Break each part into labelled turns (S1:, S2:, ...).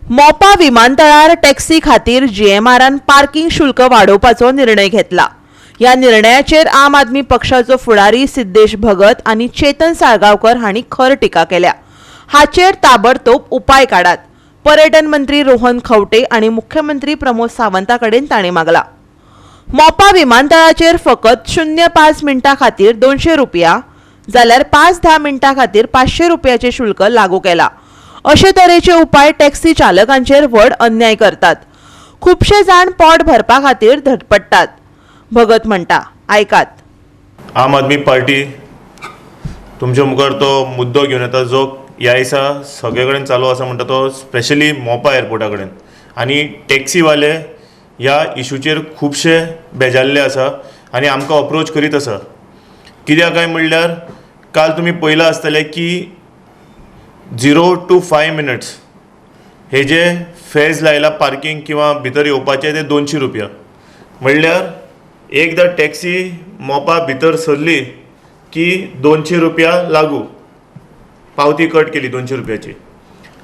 S1: मोपा विमानतळार टॅक्सी खातीर जीएमआरान पार्किंग शुल्क वाडोवपाचो निर्णय घेतला. ह्या निर्णयाचेर आम आदमी पक्षाचो फुडारी सिद्धेश भगत आनी चेतन साळगांवकर हांणी खर टिका केल्या. हाचेर ताबडतोब उपाय काडात, पर्यटन मंत्री रोहन खंवटे आनी मुख्यमंत्री प्रमोद सावंता कडेन तांणी मागला. मोपा विमानतळाचेर फकत 05 मिनटां खातीर 200 रुपया जाल्यार 5-10 मिनटां खातीर 500 रुपयाचे शुल्क लागू केला. अशे तरेचे उपाय टॅक्सी चालकांचेर व्हड अन्याय करतात. खुबशे जाण पोट भरपा खातीर धडपडटात, भगत म्हणटा. आयकात.
S2: आम आदमी पार्टी तुमच्या मुखार तो मुद्दो घेवन येता, जो ह्या दिसा सगळे कडेन चालू आसा म्हणटा तो स्पेशली मोपा एअरपोर्टा कडेन. आनी टॅक्सीवाले ह्या इशूचेर खुबशे बेजारले आसा आनी आमकां अप्रोच करीत आसा. कित्याक काय म्हणल्यार काल तुमी पळयलां आसतलें की 0 टू 5 मिनट्स हे जे फेज लायला पार्कींग किंवा भितर येवपाचे ते 200 रुपया. म्हणल्यार एकदां टॅक्सी मोपा भितर सरली की 200 रुपया लागू, पावती कट केली 200 रुपयाची.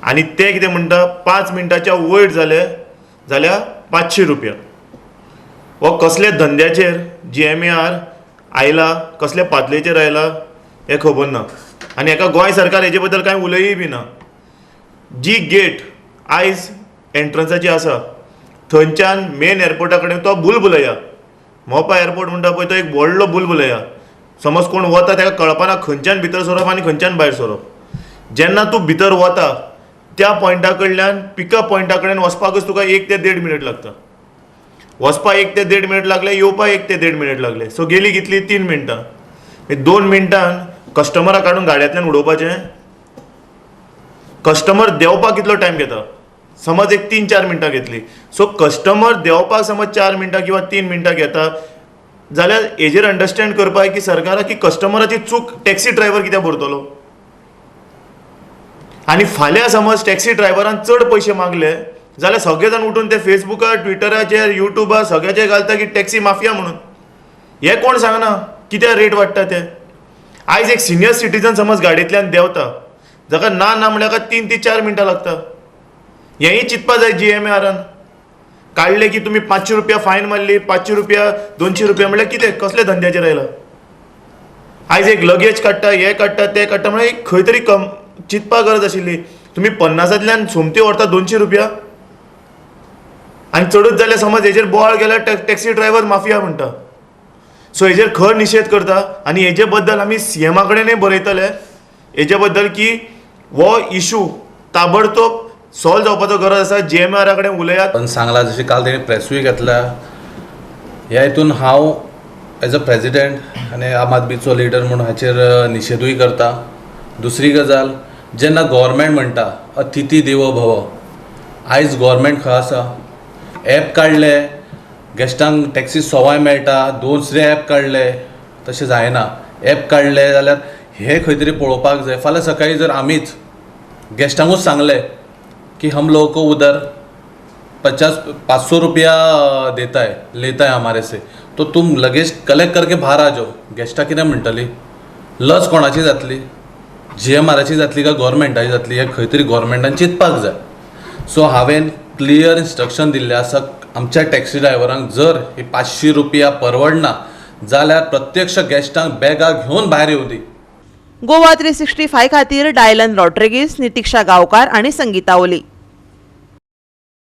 S2: आनी ते कितें म्हणटा, 5 मिनटाच्या वयर जाले जाल्यार 500 रुपया. हो कसल्या धंद्याचेर जीएमआर आयला, कसल्या पातळेचेर आयला हें खबर ना. आनी हेका गोंय सरकार हेजे बद्दल कांय उलयय बी ना. जी गेट आयज एंट्रन्साची आसा, थंयच्यान मेन एअरपोर्टा कडेन तो बुलबुलया, मोपा एअरपोर्ट म्हणटा पळय, तो एक व्हडलो बुलबुलया. समज कोण वता ताका कळपाना खंयच्यान भितर सरप आनी खंयच्यान भायर सरप. जेन्ना तूं भितर वता, त्या पॉयंटा कडल्यान पिकअप पॉयंटा कडेन वचपाकच तुका 1 ते 1.5 मिनट लागता. वचपाक 1 ते 1.5 मिनट लागले, येवपाक 1 ते 1.5 मिनट लागले. सो गेली कितली? 3 मिनटां. 2 मिनटान कस्टमराक काडून गाडयांतल्यान उडोवपाचें? कस्टमर देंवपाक कितलो टायम घेता? समज एक 3-4 मिनटां घेतली. सो कस्टमर देंवपाक समज 4 मिनटां किंवा 3 मिनटां घेता जाल्यार हेजेर अंडरस्टँड करपाक की सरकाराक की कस्टमराची चूक टॅक्सी ड्रायव्हर कित्याक भरतलो? आनी फाल्यां समज टॅक्सी ड्रायव्हरान चड पयशे मागले जाल्यार सगळे जाण उठून ते फेसबुकार, ट्विटराचेर, युट्यूबार सगळ्याचेर घालता की टॅक्सी माफिया म्हणून. हे कोण सांगना कित्याक रेट वाडटा ते. आयज एक सिनियर सिटीजन समज गाडयेंतल्यान देंवता, जाका ना ना म्हणल्यार 3 ते 4 मिनटां लागता. हेंय चिंतपा जाय. जीएमआरान काडले की तुमी 500 रुपया फायन मारली, 500 रुपया, 200 रुपया म्हणल्यार कितें, कसल्या धंद्याचेर आयला? आयज एक लगेज काडटा, हें काडटा, तें काडटा, म्हणल्यार एक खंय तरी कम चिंतपा गरज आशिल्ली. तुमी 50तांतल्यान सोमती व्हरता 200 रुपया. आनी चडूच जाल्यार समज हेजेर बोवाळ केल्यार टॅक्सी ड्रायव्हर माफिया म्हणटा. सो हेजेर खर निशेध करता आनी हेजे बद्दल आमी सीएमा कडेनय बरयतले हेजे बद्दल की हो इशू ताबडतोब सॉल्व जावपाचो गरज आसा. जीएमआरा कडेन उलयात.
S3: पण सांगला, जशें काल तेणी प्रेसूय घेतल्या. ह्या हितून हांव एज अ प्रेजिडेंट आनी आम आदमीचो लिडर म्हणून हाचेर निशेधूय करता. दुसरी गजाल, जेन्ना गोवोरमेंट म्हणटा अतिथी देवो भव, आयज गोवोरमेंट खंय आसा? एप काडले, गेस्टांक टॅक्सी सवाय मेळटा. दुसरे एप काडले, तशें जायना. एप काडले जाल्यार हे खंय तरी पळोवपाक जाय. फाल्यां सकाळीं जर आमीच गेस्टांकूच सांगलें कि हम लोगों को उधर 50 500 रुपया देता है, लेता है हमारे से, तो तुम लगेज कलेक्ट करके बाहर आ जाओ, गेस्टां कितें म्हणटली? लज कोणाची जातली? जीएमआराची जातली काय गोवोरमेंटाची जातली? हें खंय तरी गोवोरमेंटान चिंतपाक जाय. सो हांवें क्लियर इन्स्ट्रक्शन दिल्लें आसा आमच्या टॅक्सी ड्रायव्हरांक, जर ही 500 रुपया परवडना जाल्यार प्रत्यक्ष गेस्टांक बॅगां घेवन भायर येवं दी.
S1: गोवा 365 खातीर डायलन रॉड्रिगीस, नितिक्षा गांवकार आणि संगीता ओली.